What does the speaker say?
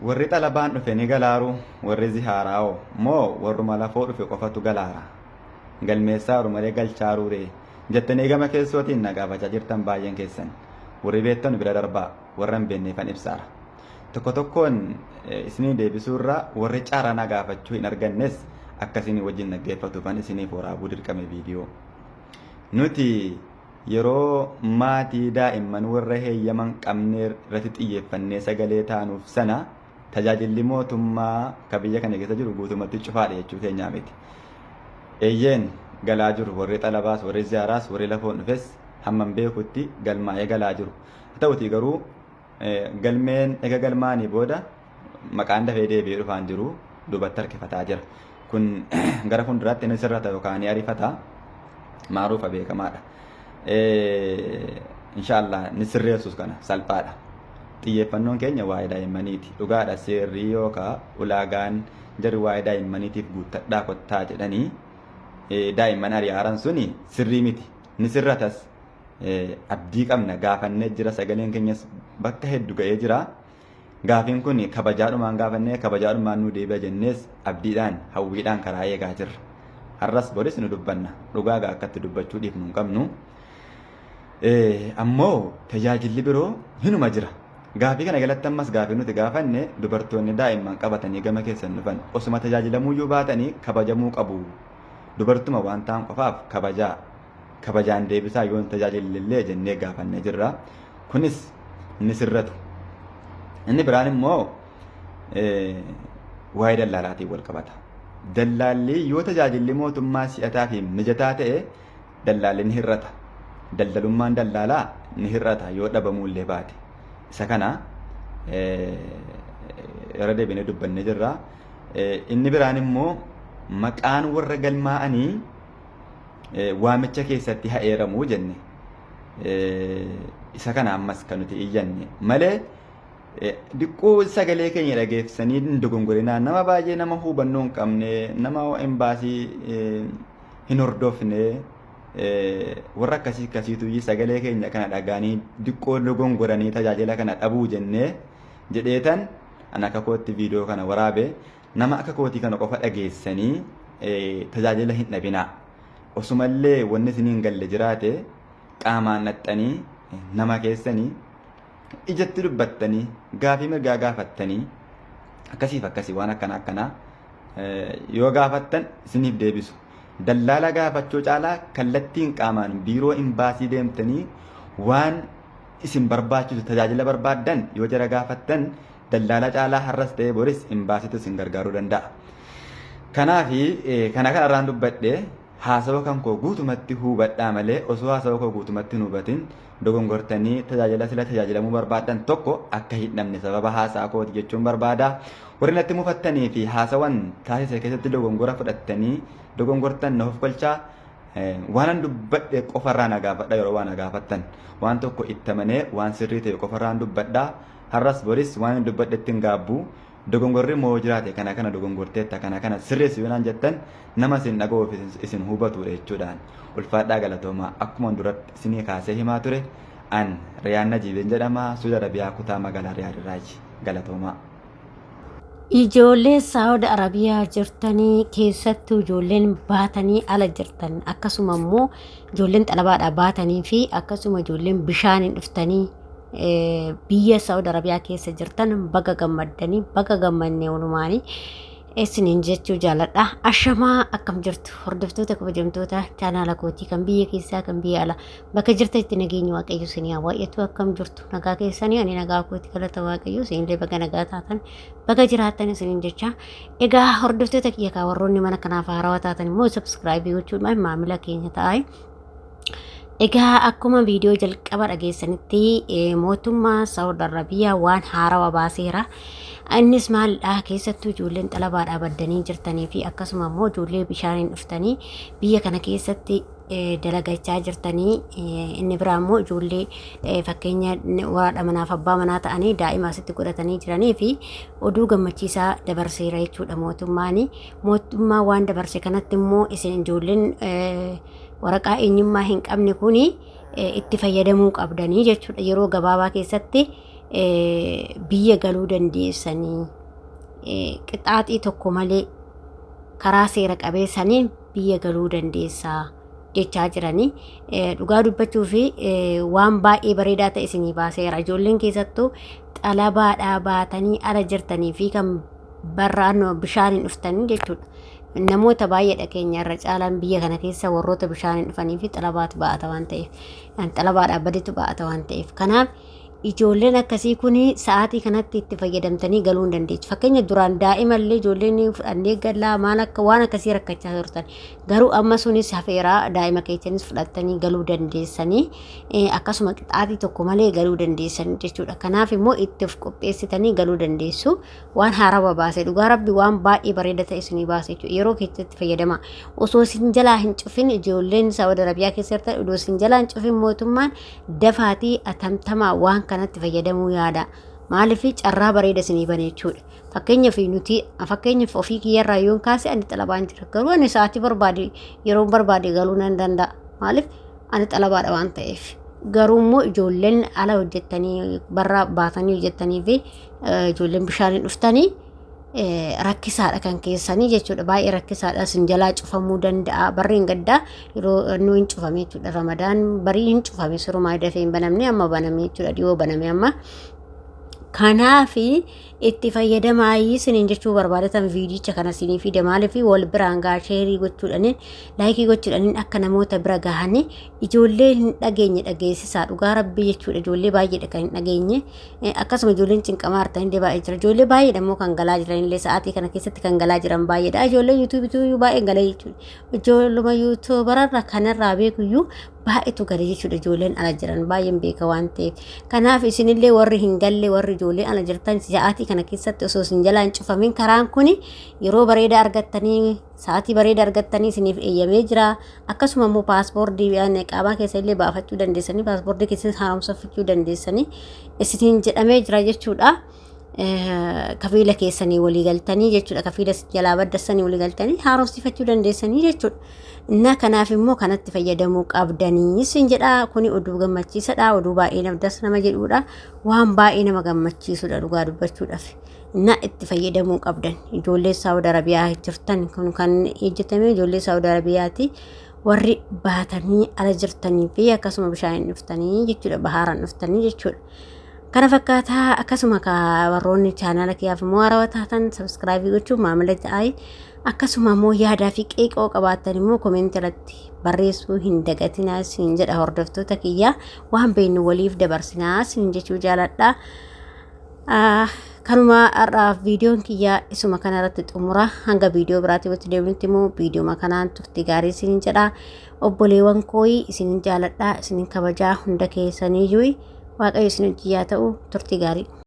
Warri xalabaan dhufe ni galaaruu? Warri zihaaraawoo? Moo warruma lafoo dhufe qofatu galaara? Galmeessaaru malee galchaaruu ree? Jettanii gama keessootiin na gaafachaa jirtan baay'een keessan. Warri beektanu bira darbaa, warra hin beekneefan ibsaara. Tokko tokkoon isinii deebisuurra warri carraa na gaafachuu hin argannes akka isinii wajjin dhaggeeffatuufan isiniif waraabuu dirqame viidiyoo. Nuti yeroo maatii daa'imman warra heeyyama hin qabnee irratti xiyyeeffannee sagalee taanuuf sana tajaajilli mootummaa ka biyya kana keessa jiru guutumatti cufaadha jechuu keenyaa miti. Eeyyeen galaa jiru warri xalabaas warri ziyaaraas warri lafoon dhufes hammam beekutti galmaa'ee galaa jiru. Haa ta'utii garuu galmeen ega galmaanii booda maqaan dafee deebi'ee dhufaan jiru duubatti harkifataa jira. Kun gara fuulduraatti inni sirrata yookaan ni arifata maaruufa beekamaadha. Inshaallah ni sirreessus kana salphaadha. Xiyyeeffannoon keenya waa'ee daa'immaniiti. Dhugaadha seerri yookaan ulaagaan jarri waa'ee daa'immaniitiif guuttadhaa kottaa jedhanii daa'imman ari'aaran suni sirrii miti. Ni sirratas abdii qabna gaafannee jira sagaleen keenyas bakka heddu ga'ee jira. Gaafiin kun kabajaadhumaan gaafannee kabajaadhumaan nu deebi'a jennees abdiidhaan hawwiidhaan karaa eegaa jirra. Har'as boris nu dubbanna. Dhugaa gaa akkatti dubbachuu dhiifnu hin qabnu. Ammoo tajaajilli biroo hinuma jira. Gaafii kana jalatti ammas gaafii nuti gaafanne dubartoonni daa'imman qabatanii gama keessan dhufan osuma tajaajilamuuyyuu baatanii kabajamuu qabu. Dubartuma waan ta'an qofaaf kabajaa. Kabajaan deebisaa yoo hin tajaajillellee jennee gaafannee jirra. Kunis ni sirratu. Inni biraan immoo waa'ee dallaalaatiin wal qabata. Dallaalli yoo tajaajilli mootummaa si'ataa fi mijataa ta'e dallaalli ni hir'ata. Daldalummaan dallaalaa ni hir'ata yoo dhabamuu illee baate. Isa kana irra deebinee dubbannee jirra. Inni biraan immoo maqaan warra galmaa'anii waamicha keessatti ha eeramu jenne. Isa kana ammas kan nuti iyyanne malee diqqoo sagalee keenya dhageessanii hin dogongorinaa nama baay'ee nama hubannoo hin qabne nama embaasii hin hordofne warra akkasii akkasiitu sagalee keenya kana dhagaanii diqqoo dogongoranii tajaajila kana dhabuu jennee jedheetan an akka kootti viidiyoo kana waraabe nama akka kootii kana qofa dhageessanii tajaajila hin dhabinaa. Osumallee wanni isinii hin galle jiraate qaamaan dhaxxanii nama keessanii ijatti dubbattanii gaafii mirgaa gaafattanii akkasiif akkasii waan akkana akkanaa yoo gaafattan isiniif deebisu. Dallaala gaafachuu caalaa kallattiin qaamaan biiroo imbaasii deemtanii waan isin barbaachisu tajaajila barbaaddan yoo jara gaafattan dallaala caalaa har'as ta'ee boris imbaasiitu isin gargaaruu danda'a. Kanaaf kana kanarraan dubbadhe haasawa kan koo guutumatti hubadhaa malee osoo haasawa koo guutumatti hin hubatin dogongortanii tajaajila sila tajaajilamuu barbaaddan tokko akka hin dhabne sababa haasaa kooti jechuun barbaada. Warri natti mufattanii fi haasawan taasise keessatti dogongora fudhattanii dogongortan na hofkolchaa waanan dubbadhe qofarraa na gaafadha yeroo waa na gaafattan waan tokko itti amanee waan sirrii ta'e qofarraan dubbadha. Har'as boris waan hin dubbadhetti hin gaabbu. Dogongorri immoo yoo jiraate kana kana dogongorteetta kana kana sirreessi yoo naan jettan nama isin dhaga'uuf isin hubatudha jechuudhaan. Ulfaadhaa galatoomaa akkuma duratti isinii kaasee himaa ture an Riyaan Najiibeen jedhama Suudi Arabiyaa kutaa magaalaa Riyaad irraayi. Galatoomaa. Ijoollee Saawud Arabiyaa jirtanii keessattuu ijoolleen baatanii ala jirtan akkasuma immoo ijoolleen xalabaadhaa baatanii fi akkasuma ijoolleen bishaaniin dhuftanii biyya Saawud Arabiyaa keessa jirtan baga gammaddanii baga gammanne walumaanii isiniin jechuu jaaladha. Ashamaa akkam jirtu hordoftoota kabajamtoota chaanaala kootii kan biyya keessaa kan biyya alaa bakka jirtanitti nageenyi waaqayyo isinii haa baay'atu akkam jirtu nagaa keessanii ani nagaa kooti galata waaqayyo isinillee baga nagaa taatan baga jiraattan isiniin jecha egaa hordoftoota kiyya kaa warroonni mana kanaaf haarawaa taatan immoo sabskraayibii gochuudhaan maamila keenya ta'aa. Egaa akkuma viidiyoo jalqaba dhageessanitti mootummaa Saawud Arabiyaa waan haarawaa baaseera. Innis maalidha keessattuu ijoolleen xalabaadhaa baddanii jirtanii fi akkasuma immoo ijoollee bishaaniin dhuftanii biyya kana keessatti dalagachaa jirtanii inni biraa immoo ijoollee fakkeenya haadha manaaf abbaa manaa ta'anii daa'ima asitti godhatanii jiranii fi oduu gammachiisaa dabarseera jechuudha mootummaan. Mootummaa waan dabarse kanatti immoo isin ijoolleen waraqaa eenyummaa hin qabne kuni itti fayyadamuu qabdanii jechuudha yeroo gabaabaa keessatti biyya galuu dandeessanii qixaaxii tokko malee karaa seera qabeessaniin biyya galuu dandeessaa jechaa jiranii. Dhugaa dubbachuu fi waan baay'ee bareedaa ta'e isinii baaseera. Ijoolleen keessattuu xalabaadhaa baatanii ala jirtanii fi kan barraan bishaaniin dhuftanii jechuudha. Namoota baay'eedha keenya irra caalaan biyya kana keessa warroota bishaaniin dhufanii fi xalabaatu ba'ata waan ta'eef, xalabaadhaa baditu ba'ata waan ta'eef. Kanaaf ijoolleen akkasii kun sa'aatii kanatti itti fayyadamtanii galuu hin dandeessu. Fakkeenya duraan daa'imallee ijoolleen fudhannee galaa maal akka waan akkasii rakkachaa turtan. Garuu amma sunis hafeeraa, daa'ima keessanis fudhattanii galuu dandeessanii, akkasuma qixaatii tokko malee galuu dandeessanii jechuudha. Kanaaf immoo itti of qopheessitanii galuu dandeessu. Waan haarawaa baase, dhugaa rabbi waan baay'ee bareeda ta'e isinii baase jechuudha. Yeroo keessatti fayyadama. Osoo isin jalaa hin cufin, ijoolleen Saawud Arabiyaa keessa jirtan, osoo isin jalaa hin cufin mootummaan, dafaatii atamtamaa waan kanatti fayyadamuu yaada. Maaliif carraa bareeda isinii bane jechuudha. Fakkeenyaaf nuti, fakkeenyaaf ofii kiyyarraa yoon kaase, ani xalabaan jira. Garuu ani sa'aatii barbaade, yeroo barbaade galuu nan danda'a. Maaliif ani xalabaadha waan ta'eef. Garuu immoo ijoolleen ala hojjettanii, barraa baatanii hojjettanii fi ijoolleen bishaaniin dhuftanii rakkisaadha kan keessanii jechuudha. Baay'ee rakkisaadha. Isin jalaa cufamuu danda'a. Barri hin gaddaa yeroo inni hin cufame jechuudha. Ramadaan barii hin cufame, sirumaa dafee hin banamne, amma baname jechuudha. Dhiyoo baname amma. Kanaafi itti fayyadamaa isiniin jechuu barbaadatan viidicha kana isinii fide. Maaliif wal biraan gaa, share gochuudhaniin, like gochuudhaniin akka namoota bira gahanii, ijoollee hin dhageenye dhageessisaa, dhugaa rabbii jechuudha. Ijoollee baay'eedha kan hin dhageenye. Akkasuma ijoolleen cinqamaa jirtan illee baay'ee jira. Ijoollee baay'eedha immoo kan galaa jiran illee, sa'aatii kana keessatti kan galaa jiran baay'eedha. Ijoollee YouTubeiitu baay'ee galee jechuudha. Ijoolluma YouTuberarra kanarraa beekuyyuu baay'eetu gale jechuudha. Ijoolleen ala jiran baay'een beeka waan ta'eef. Kanaaf isinillee warri hin galle, warri ijoollee ala jirtan, sa'aatii kana keessatti osoo isin jalaa hin cufamin, karaan kun yeroo bareedaa argattanii, sa'aatii bareedaa argattanii isiniif eeyyamee jira. Akkasuma immoo paaspoortii qaamaa keessa illee baafachuu dandeessanii, paaspoortii keessas haaromsachuu dandeessanii isiniin jedhamee jira jechuudha. Kafiila keessanii walii galtanii jechuudha. Kafiila jalaa baddassanii walii galtanii haaromsifachuu dandeessanii jechuudha. Inna kanaaf immoo kanatti fayyadamuu qabdanii isin jedha. Kuni oduu gammachiisadha. Oduu baay'ee das nama jedhudha. Waan baay'ee nama gammachiisudha dhugaa dubbachuudhaaf. Inna itti fayyadamuu qabdan. Ijoollee Saawud Arabiyaa jirtan, kun kan hojjetame ijoollee Saawud Arabiyaati. Warri baatanii ala jirtanii fi akkasuma bishaan dhuftanii jechuudha. Bahaaraan dhuftanii jechuudha. Kana fakkaataa. Akkasuma warroonni chaanala kiyyaaf immoo haarawaa taatan subscribe gochuun maamila ta'aa. Akkasuma immoo yaadaa fi qeeqoo qabaattan immoo comment irratti barreessuu hin dagatinaa isin jedha. Hordoftoota kiyyaa, waan beeknu waliif dabarsinaa isin jechuu jaaladha. Kanuma har'aaf viidiyoon kiyyaa isuma kanarratti xumura. Hanga viidiyoo biraatti walitti deebinutti immoo viidiyooma kanaan turtii gaarii isin jedha. Obboleewwan kooyi, isin jaaladha, isin kabajaa hunda keessaniiyyuu. Waaqayyo isin hojii haa ta'u, turtii gaarii.